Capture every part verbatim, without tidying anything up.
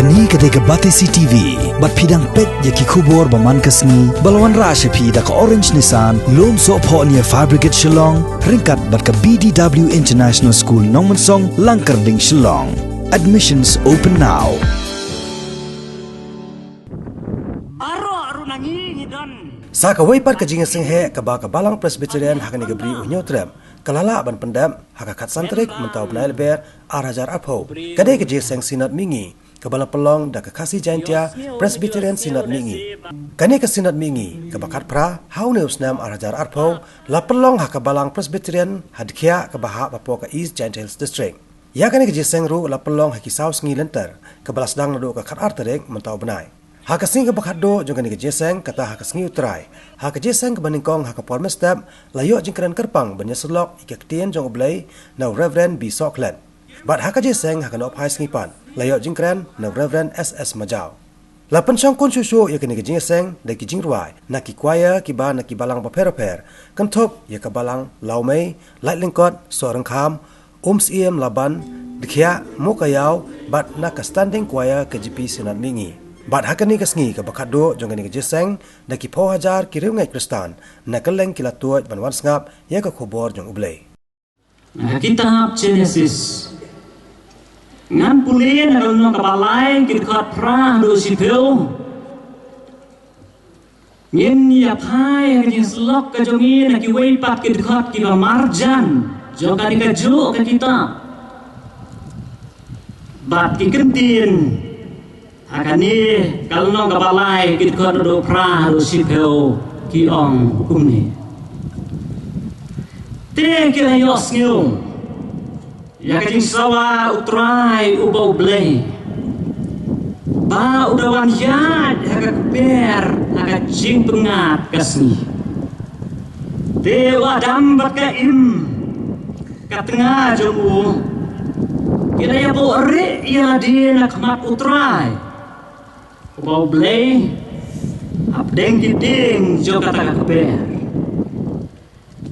Kane ka dei ka Batesi T V, bad phi dang peit ïa ki khubor ba man ka sngi, ba la wanrah sha phi da ka Orange Nissan, Lumsohphoh near Fire Brigade Shillong, ryngkat bad ka B D W International School Nongmensong, Langkyrding, Shillong. Admissions open now. Baroh ruh na ngi ngi don. Sa kawei pat ka jingïaseng heh kaba ka Balang Presbyterian ha kane ka Bri u Hynñiewtrep ka la lah ban pyndep ha ka khatsan tarik mynta u bnai Lber ar hajar arphew, ka dei ka jingïaseng Synod Mihngi kaba la pynlong da ka Khasi Jaintia Presbyterian Synod Mihngi. Kane ka Synod Mihngi kaba khatphra ha une u snem ar hajar arphew la pynlong ha ka Balang Presbyterian ha Dkhiah kaba hap hapoh ka East Jaintia Hills District. Ïa kane ka jingïaseng ruh la pynlong ha ki saw sngi lynter, kaba la sdang naduh ka khatar tarik mynta u bnai. Ha ka sngi kaba khatduh jong kane ka jingïaseng, kata ha ka sngi U Trai, ha ka jingïaseng kaba nyngkong ha ka por mynstep, la ïoh jingkren kyrpang ban ïasyllok ïa ka ktien jong U Blei na u Reverend B Sohkhlet. Bad ha ka jingïaseng ha ka nohphai sngi pat, la ïoh jingkren na u Reverend S S Majaw. La pynshongkun shuh shuh ïa kane ka jingïaseng da ki jingrwai na ki choir kiba na ki balang bapher bapher, kynthup ïa ka Balang Lawmei, Laitlyngkot, Sohryngkham, Umsyiem Laban, Dkhiah, Mowkaiaw, bad na ka Standing Choir K J P Synod Mihngi. Bad ha kane ka sngi kaba khatduh jong kane ka jingïaseng, da ki phew hajar ki riewngeit Khristan na kylleng ki la tuid ban wan sngap ïa ka khubor jong U Blei. Na ka kitab Jenesis, ngan pule na ka lynnong kaba lai, ki dkhot phra haduh shiphew. Ngin ïa phai ha ka jingïasyllok ka jong ngi na kiwei pat ki dkhot kiba marjan jong kane kajuh ka kitab. Bad ki kyntien ha kane ka lynnong kaba lai, ki dkhot haduh phra haduh shiphew, ki ong kumne. Te ki la ïohsngew ïa ka jingsawa U Trai uba U Blei, ba u da wan ïaid ha ka kper ha ka jingpyngngad ka sngi. Te u Adam bad ka Im, ka tnga jong u, ki la ïabuhrieh ïa lade na khmat U Trai uba U Blei hapdeng ki dieng jong kata ka kper.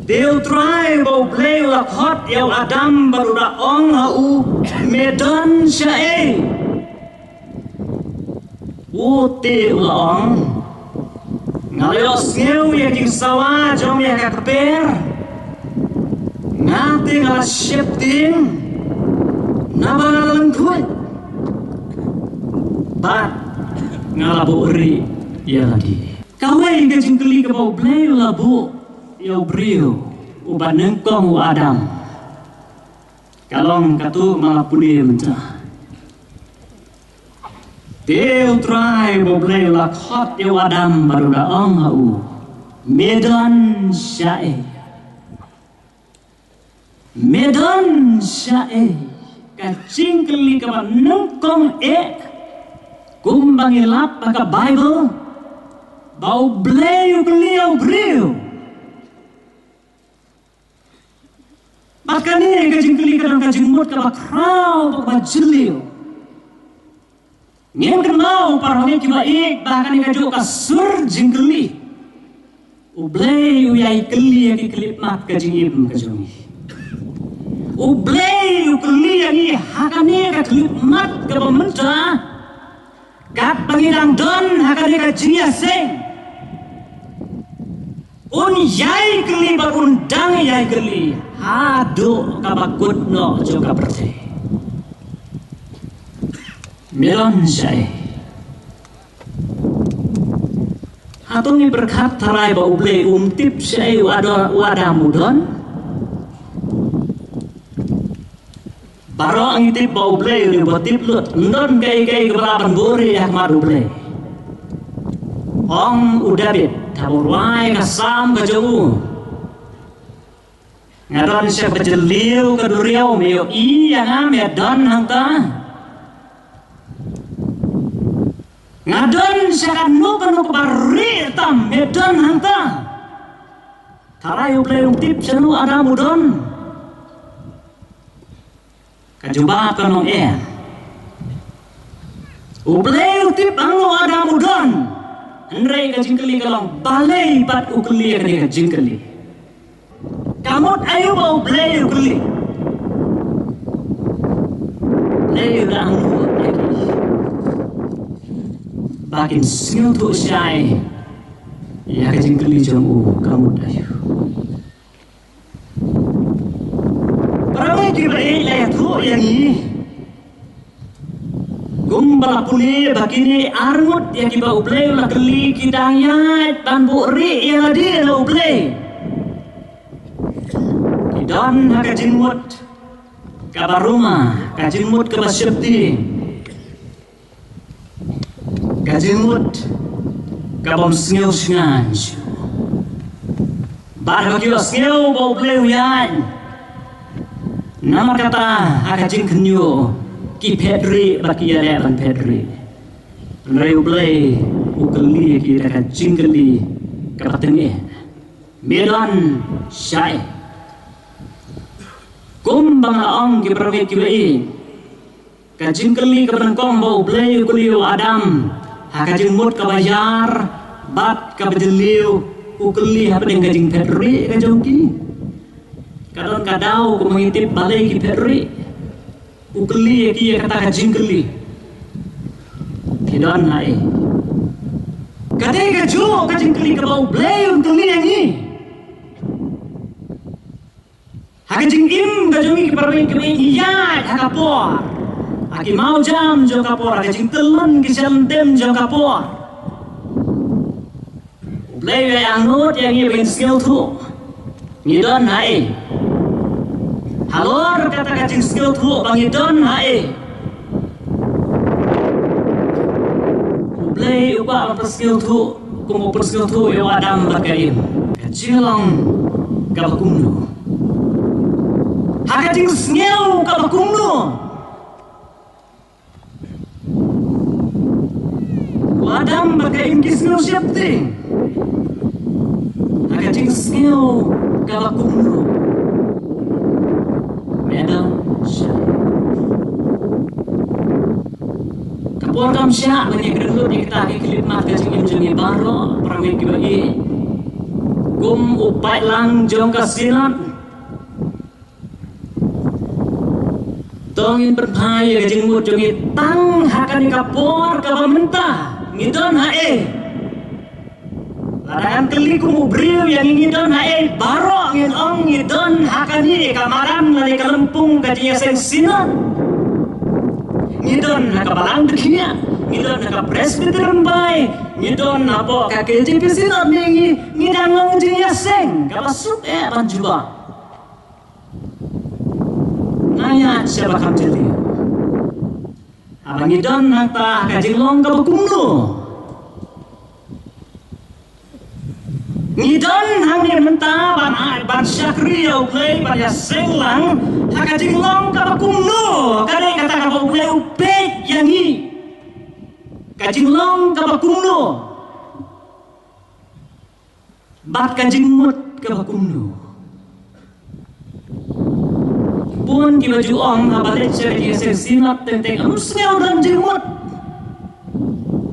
Te U Trai uba U Blei u la khot ïa u Adam bad u da ong ha u, me don shaei? U te u la ong, nga la ïohsngew ïa ka jingsawa jong me ha ka kper, nga te nga la sheptieng, naba nga la lyngkhuid, bad nga la buhrieh ïa lade. Kawei ka jingkylli kaba U Blei u la buh ïa u briew uba nyngkong, u Adam, ka long katu ba nga la pule mynta. Te U Trai uba U Blei u la khot ïa u Adam bad u da ong ha u, me don shaei? Me don shaei? Ka jingkylli kaba nyngkong eh, kumba ngi lap ha ka Baibl, ba U Blei u kylli ïa u briew. Bad kane ka jingkylli ka don ka jingmut kaba khraw bad kaba jylliew. Ngin kynmaw, para bangeit kiba ïeit, ba kane kajuh ka sur jingkylli, U Blei u ïai kylli ïa ki khyllipmat ka jingim ka jong ngi. U Blei u kylli ïa ngi ha kane ka khyllipmat kaba mynta, katba ngi dang don ha kane ka jingïaseng. Un ïai kylli bad un dang ïai kylli haduh kaba kut noh jong ka pyrthei. Me don shaei? Hato ngi pyrkhat tharai ba U Blei um tip shaei u Adam, u Adam u don? Baroh ngi tip ba U Blei u dei uba tip lut, ym don kaei kaei kaba lah ban buhrieh ïa khmat U Blei. Ong u David haba u rwai ka Salm ka jong u, nga don sha kaba jylliew ka duriaw, me ïohi ïa nga, me don hangta. Nga don sha kano kano kaba rieh tam, me don hangta. Tharai U Blei um tip shano u Adam u don? Ka jubab kan long eh. U Blei u tip hangno u Adam u don. Hynrei ka jingkylli ka long balei pat u kylli ïa kane ka jingkylli. Ka mut aïu ba U Blei u kylli? U Blei u don hangno? ba kin sngewthuh shai ïa ka jingkylli jong u ka mut aïu. Para bangeit kiba ïeit, la ïathuh ïa ngi kumba la pule ba kine arngut ïa kiba U Blei u la kylli ki dang ïaid ban buhrieh ïa lade na U Blei. Ki don ha ka jingmut kaba ruma, ka jingmut kaba sheptieng, ka jingmut ka bym sngew shngaiñ. Bad haba ki ïohsngew ba U Blei u ïaid, namar kata ha ka jingkhynñiuh ki phet rieh bad ki ïaleh ban phet rieh. Hynrei U Blei u kylli ïa ki da ka jingkylli kaba tyngeh, "Me don shaei?" Kumba nga la ong, ki para bangeit kiba ïeit, ka jingkylli kaba nyngkong ba U Blei u kylli ïa u Adam ha ka jingmut kaba ïar bad kaba jylliew, u kylli hapdeng ka jingphet rieh ka jong ki. Ka don ka daw kumba ngi tip balei ki phet rieh. U kylli ïa ki ïa kata ka jingkylli, "Phi don haei?" Ka dei kajuh ka jingkylli kaba U Blei un kylli ïa ngi. Ha ka jingim ka jong ngi, ki para bangeit kiba ïeit, ngi ïaid ha ka por, ha ki mawjam jong ka por, ha ka jingtyllun ki sha lyndet jong ka por. U Blei u ïa angnud ïa ngi ba ngin sngewthuh, ngi don haei. Halor kata ka jingsngewthuh ba ngi don haei, U Blei u kwah ban pynsngewthuh kum u pynsngewthuh ïa u Adam bad ka Im. Ka jinglong kaba kumno? Ha ka jingsngew kaba kumno? U Adam bad ka Im ki sngew sheptieng. Ha ka jingsngew kaba kumno? Me don shaei? Ka por kam shah ban ïakren lut ïa kita ki khyllipmat ka jingim jong ngi baroh, para bangeit kiba ïeit. Kum u paidlang jong ka Synod, to ngin pynphai ïa ka jingmut jong ngi tang ha kane ka por kaba mynta. Ngi don haei? Lada ngan kylli kum u briew ïa ngi, ngi don haei, baroh ngin ong ngi don ha kane ka madan lane ka lympung ka jingïaseng Synod. Ngi don ha ka Balang Dkhriah, ngi don ha ka Presbyterian Bai, ngi don hapoh ka K J P Synod, ne ngi, ngi dang long jingïaseng kaba suk eh ban jubab. Nga ïaid sha ba kham jylliew. Haba ngi don hangta, ka jinglong kaba kumno? Ngi don hangne mynta ban ai, ban shakri ïa U Blei, ban ïaseng lang, ha ka jinglong kaba kumno? Ka dei kata kaba U Blei u peit ïa ngi. Ka jinglong kaba kumno? Bad ka jingmut kaba kumno? Bun kiba ju ong haba leit sha ka jingïaseng Synod teng teng, ym sngew don jingmut.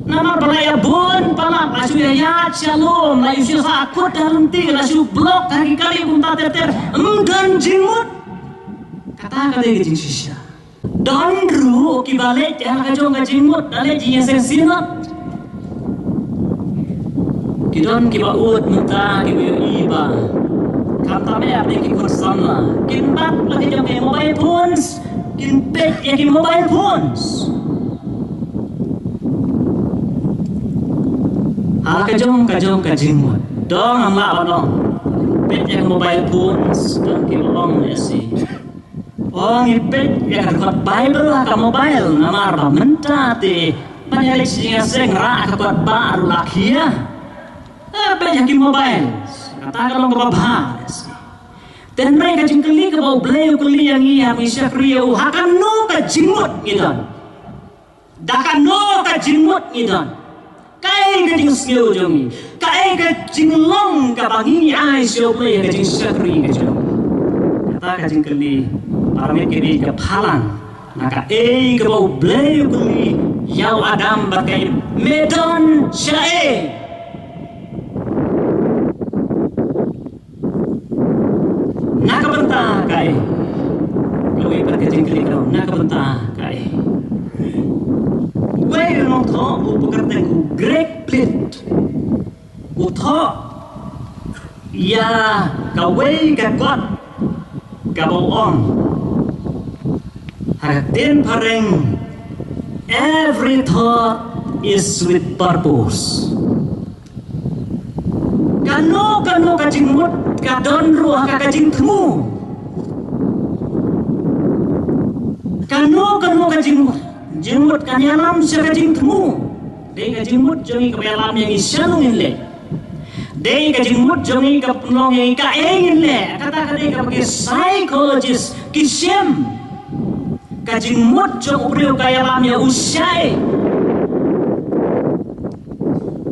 Namar ba la ïa bun palat, la shu ïa ïaid sha lum, la ïa shu sah kut ha lynti, la shu block ha ki kali kumta ter ter, ym don jingmut. Kata ka dei ka jingshisha. Don ruh kiba leit ha la ka jong ka jingmut, da leit jingïaseng Synod. Ki don kiba ud mynta, kiba ïohi ba khamtam eh hapdeng ki khun samla, kin bat la ki jong ki mobile phones, kin peit ïa ki mobile phones. Ha la ka jong ka jong ka jingmut, dang ngam lah ban ong peit ïa ki mobile phones, don kiba ong lehse, ong ïa peit ïa ka kot Baibl ha ka mobile, namar ba mynta te ban ïa leit jingïaseng rah ka kot Baibl ruh la khia. Eh, peit ïa ki mobile, kata ka long kaba bha. Te hynrei ka jingkylli kaba U Blei u kylli ïa ngi, ha ngi shakri ïa u, ha kano ka jingmut ngi don? Da kano ka jingmut ngi don? Kaei ka jingsngew jong ngi? Kaei ka jinglong kaba ngi ai sha U Blei ha ka jingshakri ka jong ngi? Kata ka jingkylli, para bangeit kiba ïeit, ka phalang na kaei kaba U Blei u kylli ïa u Adam bad ka Im, me don shaei? Na ka bynta kaei? Kawei pat ka jingkylli ka long, na ka bynta kaei? Wei Thoh u ba kyrteng u Greg Plitt u thoh ïa kawei ka kot kaba u ong ha ka ktien phareng, "Every thought is with purpose." Kano kano ka jingmut ka don ruh ha ka jingthmu. Kano kano ka jingmut, jingmut kan ïalam sha ka jingthmu. Dei ka jingmut jong ngi kaba ïalam ïa ngi shano ngin leh. Dei ka jingmut jong ngi kaba pynlong ïa ngi kaei ngin leh. Kata ka dei kaba ki psychologist ki shem. Ka jingmut jong u briew ka ïalam ïa u shai.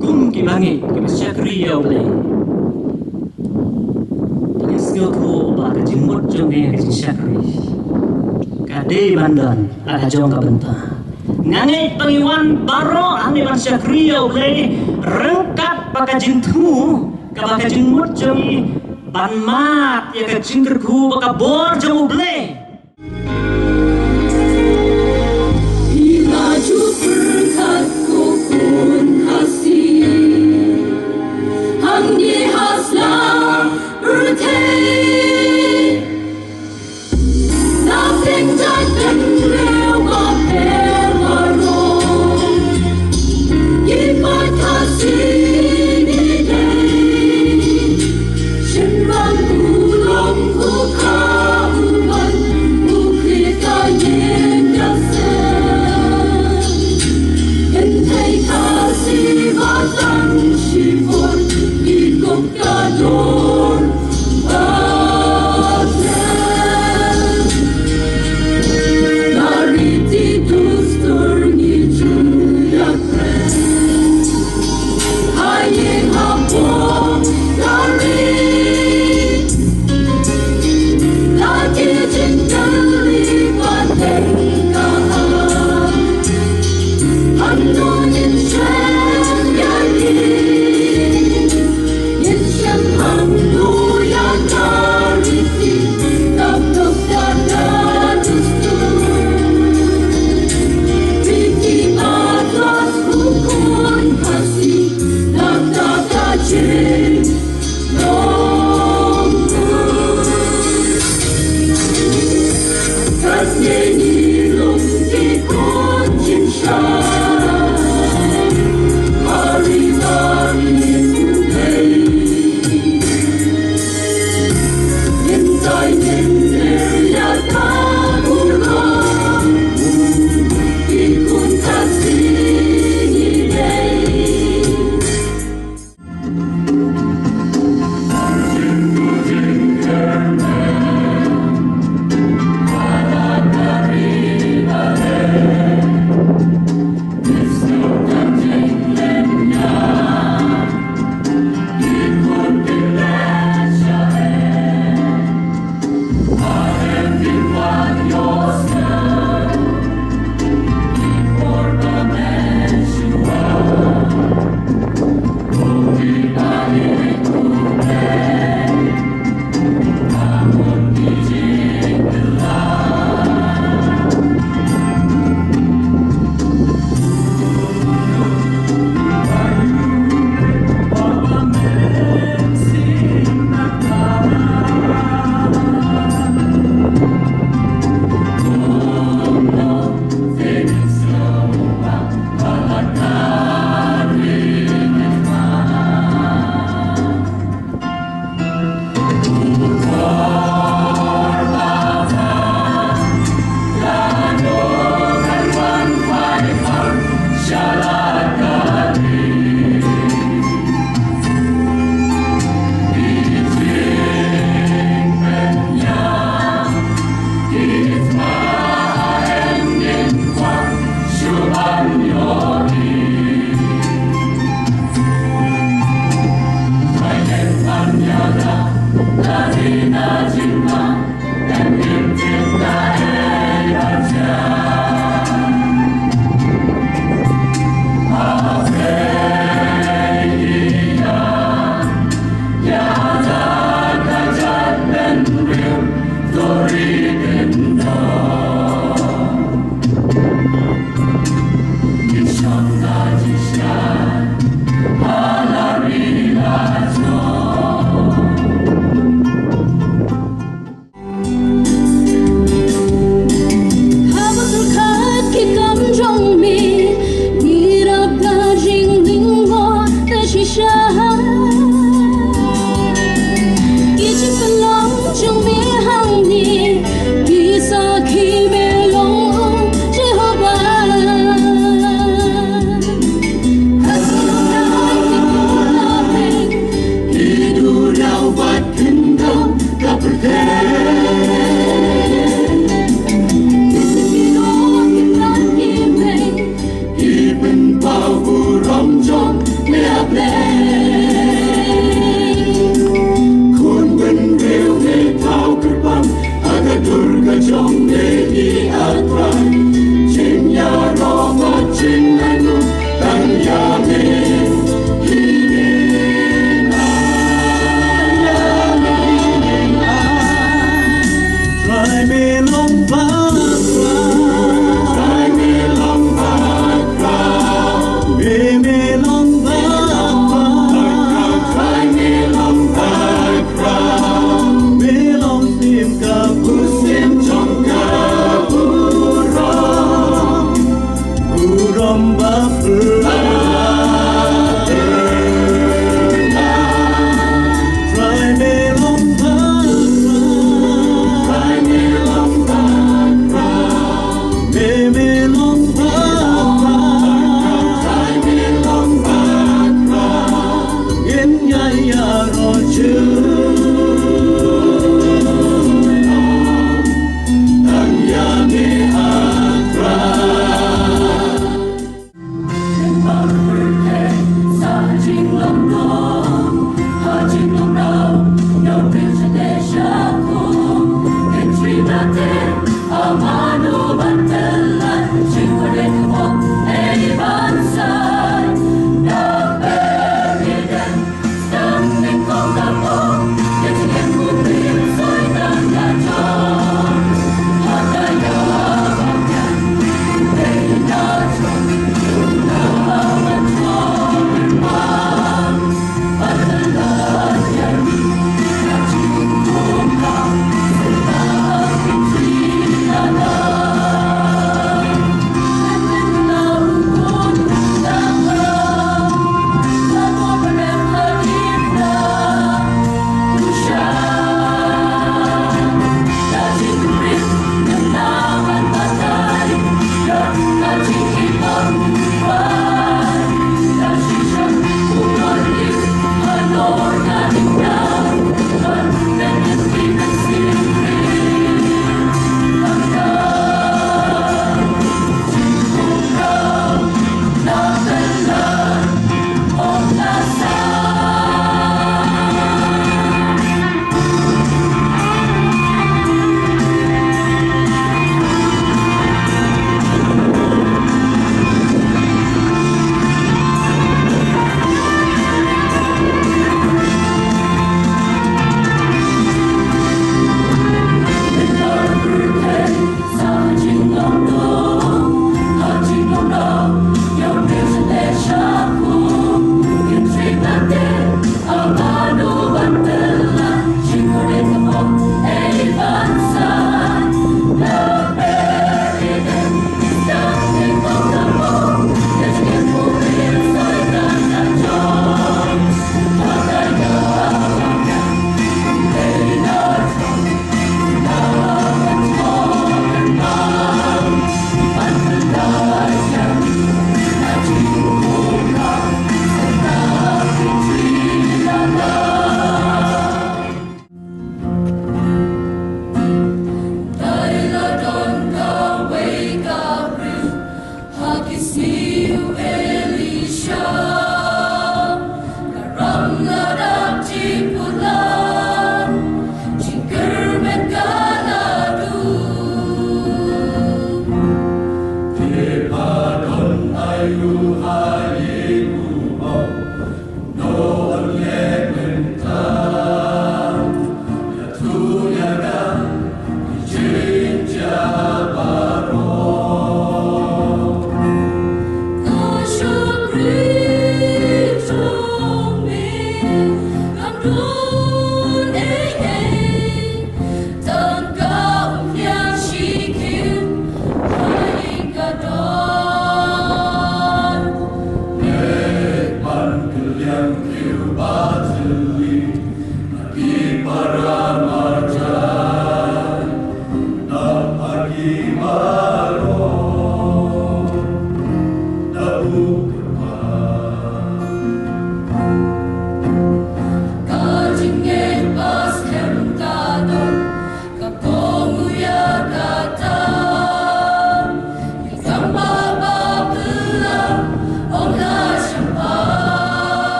Kum kiba ngeit kiba shakri ïa U Blei, ngin sngewthuh ba ka jingmut jong ngi ha ka jingshakri ka dei ban don ha ka jong ka bynta. Nga ngeit ba ngi wan baroh hangne ban shakri ïa U Blei ryngkat bad ka jingthmu kaba ka jingmut jong ngi ban mad ïa ka jingkyrkhu bad ka bor jong U Blei. Ïa ju pyrkhat ko khun Khasi hangne ha sla pyrthei. Na pdeng jait hynriew bapher baroh, ki paid Khasi ngi dei. Shynrang u long u kha u ban u khlieh ka ïing ka sem. Kynthei Khasi ba tang shipor, i kop ka dur ba them. Na riti dustur ngi ju ïakren. Ha ïing hapoh ka ri. La ki jingkylli ba teng ka am. Hangno ngin shem ïa ki? Ngin shem hangno ïa ka riti? Ka pop ka dustur. Riti Madras, u khun Khasi, na ka ka jing